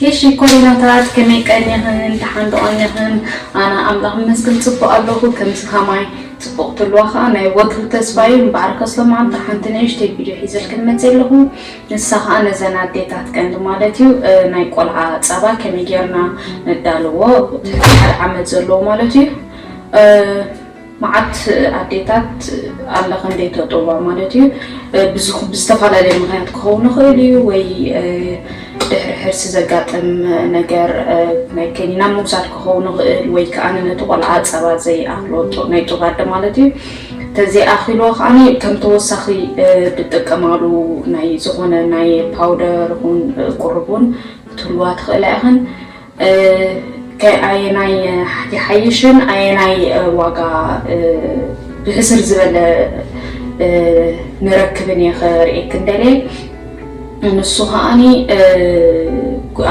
ኬሺ ኮሊናታት ከመይ ቀኒኽን? ደሓን ዶ ቀኒኽን? ኣነ ኣምላኽ ይመስገን ጽቡቕ ኣለኹ። ከምዚ ከማይ ጽቡቕ ትልዋ ኸኣ ናይ ወትሩ ተስፋ እዩ። እምበኣር ከስሎ መዓልቲ ሓንቲ ንእሽተይ ቪድዮ ሒዘልክን መጽእ ኣለኹ። ንሳ ኸኣ ነዘን ኣዴታት ቀንዲ ማለት እዩ፣ እ፣ ናይ ቆልዓ ጸባ ከመይ ጌርና ነዳልዎ፣ ትሕቲ ሓደ ዓመት ዘለዎ ማለት እዩ። እ፣ መዓት ኣዴታት ኣለኽን ዘይተጠባ ማለት እዩ። እ፣ ብዝኹ-፣ ብዝተፈላለየ ምኽንያት ክኸውን ይኽእል እዩ፣ ወይ፣ እ፣ ድሕሪ ሕርሲ ዘጋጥም ነገር፣ እ፣ ናይ ከኒና ምውሳድ ክኸውን ይኽእል፣ ወይ ከኣ ነቲ ቆልዓ ጸባ ዘይኣኽሎ ጡ-፣ ናይ ጡብ ኣደ ማለት እዩ። ተዘይኣኺልዎ ከኣ ከም ተወሳኺ፣ እ፣ ትጥቀማሉ ናይ ዝኾነ ናይ ፓውደር ይኹን፣ እ፣ ቁሩብ እውን ክትህልዋ ትኽእላ ኢኽን። እ፣ ከ-፣ ኣየናይ ይሓይሽን ኣየናይ፣ እ፣ ዋጋ፣ እ፣ ብሕስር ዝበለ፣ እ፣ ንረክብን እየ ከርእየክን ደልየ። ንሱ ከኣኒ፣ እ፣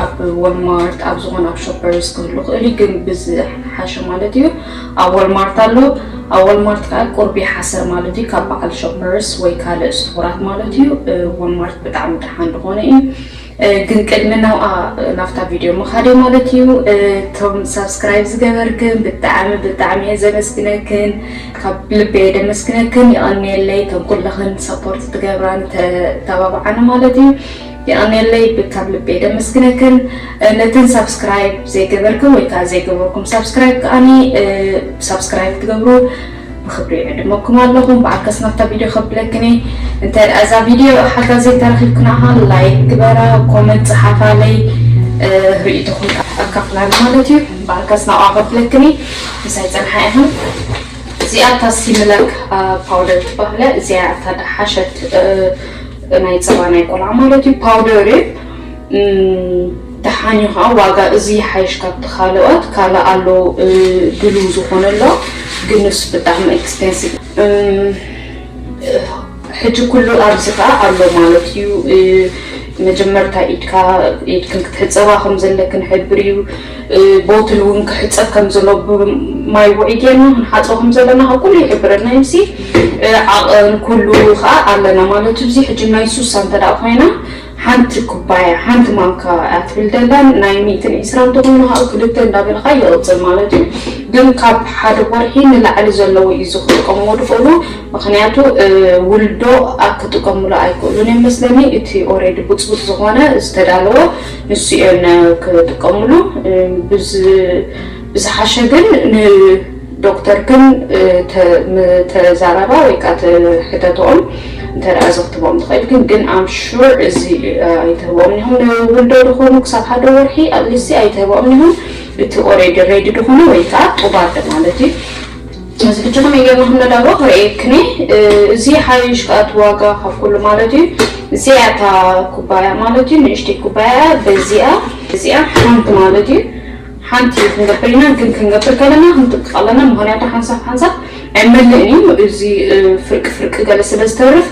ኣብ ወልማርት ኣብ ዝኾነ ኣብ ሾፐርስ ክህሉ ክእል እዩ፣ ግን ብዝሓሸ ማለት እዩ ኣብ ወልማርት ኣሎ። ኣብ ወልማርት ከዓ ቁርብ ይሓስር ማለት እዩ ካብ በዓል ሾፐርስ ወይ ካልእ ስቶራት ማለት እዩ። እ፣ ወልማርት ብጣዕሚ ደሓን ዝኾነ እዩ። እ፣ ግን ቅድሚ ናብኣ፣ ናብታ ቪድዮ ምኻደይ ማለት እዩ፣ እ፣ እቶም ሳብስክራይብ ዝገበርክን ብጣዕሚ ብጣዕሚ እየ ዘመስግነክን፣ ካብ ልበ እየ ደመስግነክን። የቐንየለይ እቶም ኩልኽን ሰፖርት ትገብራን ተተባብዓኒ ማለት እዩ። የቐንየለይ ብ-፣ ካብ ልበ እየ ደመስግነክን። እ፣ ነትን ሳብስክራይብ ዘይገበርክን ወይ ከዓ ዘይገበርኩም ሳብስክራይብ ከኣኒ፣ እ፣ ሳብስክራይብ ትገብሩ ብኽብሪ ይዕድመኩም ኣለኹ። እምበኣርከስ ናብታ ቪድዮ ከብለክኒ፣ እንተ ደኣ እዛ ቪድዮ ሓጋዘይ ተረኺብክና ኸኣ ላይክ ግበራ፣ ኮመንት ጸሓፋለይ፣ እ፣ ርእይቶኹም ኣካፍላኒ ማለት እዩ። እምበኣርከስ ናብኣ ከብለክኒ፣ ምሳይ ጸንሓ ኢኽን። እዚኣ እታ ሲምለክ፣ እ፣ ፓውደር ትበሃለ። እዚኣ እታ ደሓሸት፣ እ፣ ናይ ጸባ ናይ ቆልዓ ማለት እዩ። ፓውደር እዩ። እም፣ ደሓን እዩ ኸዓ ዋጋ እዚ ይሓይሽ ካብቲ ካልኦት። ካልእ ኣሎ፣ እ፣ ድልው ዝኾነ ኣሎ፣ ግን ንሱ ብጣዕሚ ኤክስፔንሲቭ። እም፣ ሕጂ ኩሉ ኣብዚ ኸዓ ኣሎ ማለት እዩ። እ፣ መጀመርታ ኢድካ፣ ኢድክን ክትሕጸባ ከም ዘለክን ሕብር እዩ። እ፣ ቦትል እውን ክሕጸብ ከም ዘሎ ብማይ ውዑይ ጌርና ክንሓጽቦ ከም ዘለና ካብ ኩሉ ይሕብረና እዩ። እምሲ፣ እ፣ ዓቐን ኩሉ ኸዓ ኣለና ማለት እዩ። እዚ ሕጂ ናይ ሱሳ እንተ ደኣ ኮይና ሓንቲ ኩባያ፣ ሓንቲ ማንካ እያ ትብል ዘላ። ናይ ሚእትን ዕስራን እንተኾይኑ ከዓ ክልተ እንዳበልካ ይቕጽል ማለት እዩ። ግን ካብ ሓደ ወርሒ ንላዕሊ ዘለዉ እዩ ዝኽጥቀምዎ ዝኽእሉ። ምኽንያቱ፣ እ፣ ውልዶ ኣብ ክጥቀምሉ ኣይክእሉን እዮም መስለኒ። እቲ ኦሬዲ ቡጽቡጽ ዝኾነ ዝተዳለወ ንሱ እዮም ክጥቀምሉ። እ፣ ብዝ-፣ ብዝሓሸ ግን ን-፣ ዶክተርክን፣ እ፣ ተ-፣ ም-፣ ተዛረባ ወይ ከዓ ተሕተትኦም እንተ ደኣ ዘኽትቦም ትኽእል። ግን፣ ግን ኣም ሹር እዚ፣ እ፣ ኣይትህቦም ኢኹም። ንውልዶ ዝኾኑ ክሳብ ሓደ ወርሒ ኣትሊስት ኣይትህቦም ኢኹም። እቲ ኦሬዲ ሬዲ ዝኾነ ወይ ከዓ ጡብ ኣደ ማለት እዩ። እዚ ሕጂ ከመይ ጌርና ከም ነዳሎ ክርእየክኒ። እ፣ እዚ ሓይሽ ከዓ እቲ ዋጋ ካብ ኩሉ ማለት እዩ። እዚኣ እታ ኩባያ ማለት እዩ፣ ንእሽተይ ኩባያ በዚኣ፣ እዚኣ ሓንቲ ማለት እዩ። ሓንቲ ክንገብር ኢና፣ ግን ክንገብር ከለና ክንጥንቀቕ ኣለና። ምኽንያቱ ሓንሳብ ሓንሳብ ኣይመልእን እዩ። እዚ፣ እ፣ ፍርቂ ፍርቂ ገለ ስለ ዝተርፍ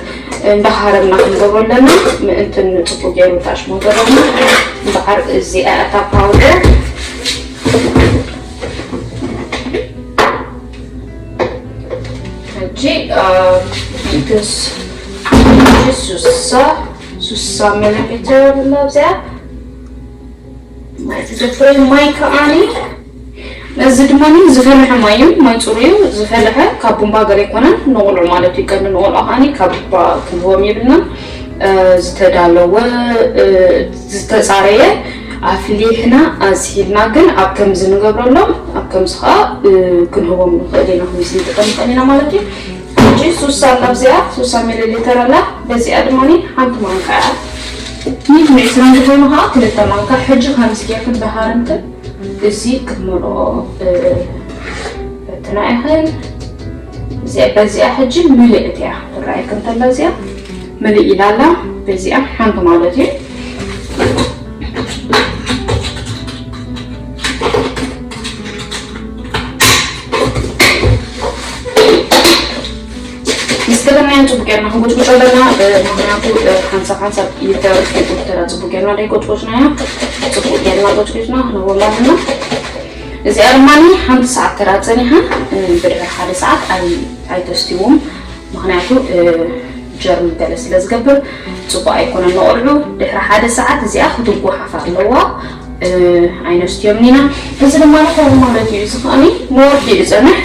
እንዳሃረምና ክንገብሮ ኣለና። ምእንትን ጽቡቕ ገይሩ ታሽሞ ገበርና። እምበኣር እዚኣ እታ ፓውደር ሕጂ፣ እ፣ ቢትስ ሱሳ፣ ሱሳ ሚሊ ሊትር ኣብዚኣ። ማይ ትደፍረ ማይ ከኣኒ፣ እዚ ድማ ዝፈልሐ ማይ እዩ። ማይ ጽሩይ እዩ፣ ዝፈልሐ ካብ ቡምባ ገለ ኣይኮነን። ንቆልዑ ማለት እዩ፣ ቀንዲ ንቆልዑ ከኣኒ ካብ ቡምባ ክንህቦም የብልና። እ፣ ዝተዳለወ፣ እ፣ ዝተጻረየ ኣፍሊሕና ኣዝሂልና ግን ኣብ ከምዚ ንገብረሎም፣ ኣብ ከምዚ ከኣ፣ እ፣ ክንህቦም ንኽእል ኢና፣ ከምዚ ንጥቀም ንኽእል ኢና ማለት እዩ። ሕጂ ሱሳ ኣላ ኣብዚኣ፣ ሱሳ ሚሊ ሊተር ኣላ። በዚኣ ድማ ሓንቲ ማንካ እያ። ሚእትን ዕስራን ዝኾኑ ከዓ ክልተ ማንካ። ሕጂ ከምዚ ጌርክን ብሃረምትን እዚ ክትመልኦ፣ እ፣ ፈትና ኢኽን። እዚኣ፣ በዚኣ ሕጂ ምልእት እያ ትረኣየክን ተላ እዚኣ። ምልእ ኢላ ኣላ፣ በዚኣ ሓንቲ ማለት እዩ። ምስ ገበርናዮ ጽቡቅ ጌርና ክንጉጭጉጮ ኣለና። እ፣ ምኽንያቱ፣ እ፣ ሓንሳብ ሓንሳብ ይተርፍ፣ ይተራ ጽቡቅ ጌርና ደይጎጭጎጭናዮ። ጽቡቅ ጌርና ጎጭጉጭና ክንህቦም ኣለና። እዚኣ ድማ ሓንቲ ሰዓት ተራ ጸኒሓ፣ እ፣ ብድሕሪ ሓደ ሰዓት ኣይ-፣ ኣይተስትይዎም። ምኽንያቱ፣ እ፣ ጀርም ገለ ስለ ዝገብር ጽቡቕ ኣይኮነን ንቆልዑ። ድሕሪ ሓደ ሰዓት እዚኣ ክትጓሓፍ ኣለዋ። ኣይነስትዮም ኢና። እዚ ድማ ንኸው ማለት እዩ። እዚ ከዓኒ ንወርሒ እዩ ዝፀንሕ።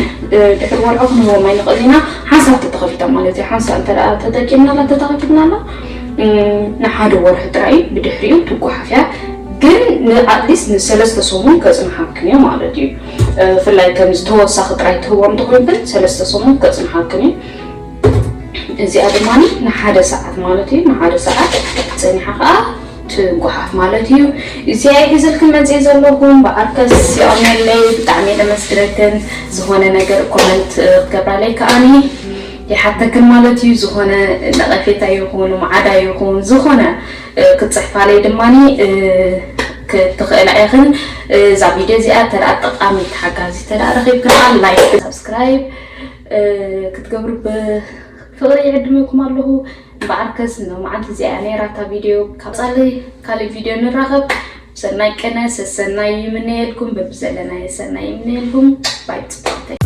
ድሕሪ ወርሒ ክንህቦም ኣይንኽእል ኢና። ሓንሳብ ተተኸፊታ ማለት እዩ። ሓንሳብ እንተ ደኣ ተጠቂምናላ ተተኸፊትናላ ንሓደ ወርሒ ጥራይ እዩ። ብድሕሪኡ ትጓሓፍ እያ። ግን ንኣትሊስት ንሰለስተ ሰሙን ከፅንሓክን እዩ ማለት እዩ። ብፍላይ ከምዚ ተወሳኺ ጥራይ ትህቦ እንተኮይንክን ሰለስተ ሰሙን ከፅንሓክን እዩ። እዚኣ ድማ ንሓደ ሰዓት ማለት እዩ። ንሓደ ሰዓት ፀኒሓ ከዓ ትጓሓፍ ማለት እዩ። እዚኣ ሒዘልክን መፅእ ዘለኹም ብኣርከስ የቐንየለይ። ብጣዕሚ እየ ለመስግነክን። ዝኾነ ነገር ኮመንት ክትገብራለይ ከዓኒ ይሓተክን ማለት እዩ። ዝኾነ ነቐፌታ ይኹን ማዕዳ ይኹን ዝኾነ ክትፅሕፋለይ ድማ ክትኽእላ ኢኽን። እዛ ቪድዮ እዚኣ ተደኣ ጠቃሚት ሓጋዚ ተደኣ ረኺብክና ላይክ ሳብስክራይብ ክትገብሩ ብፍቕሪ ይዕድመኩም ኣለኹ። እምበኣርከስ ንመዓልቲ እዚኣ ነይራታ ቪድዮ። ካብ ጻለይ ካልእ ቪድዮ ንራኸብ። ሰናይ ቅነ ሰሰናይ ይምነየልኩም። በብዘለናዮ ሰናይ ይምነየልኩም። ባይ ጽቡቕተይ።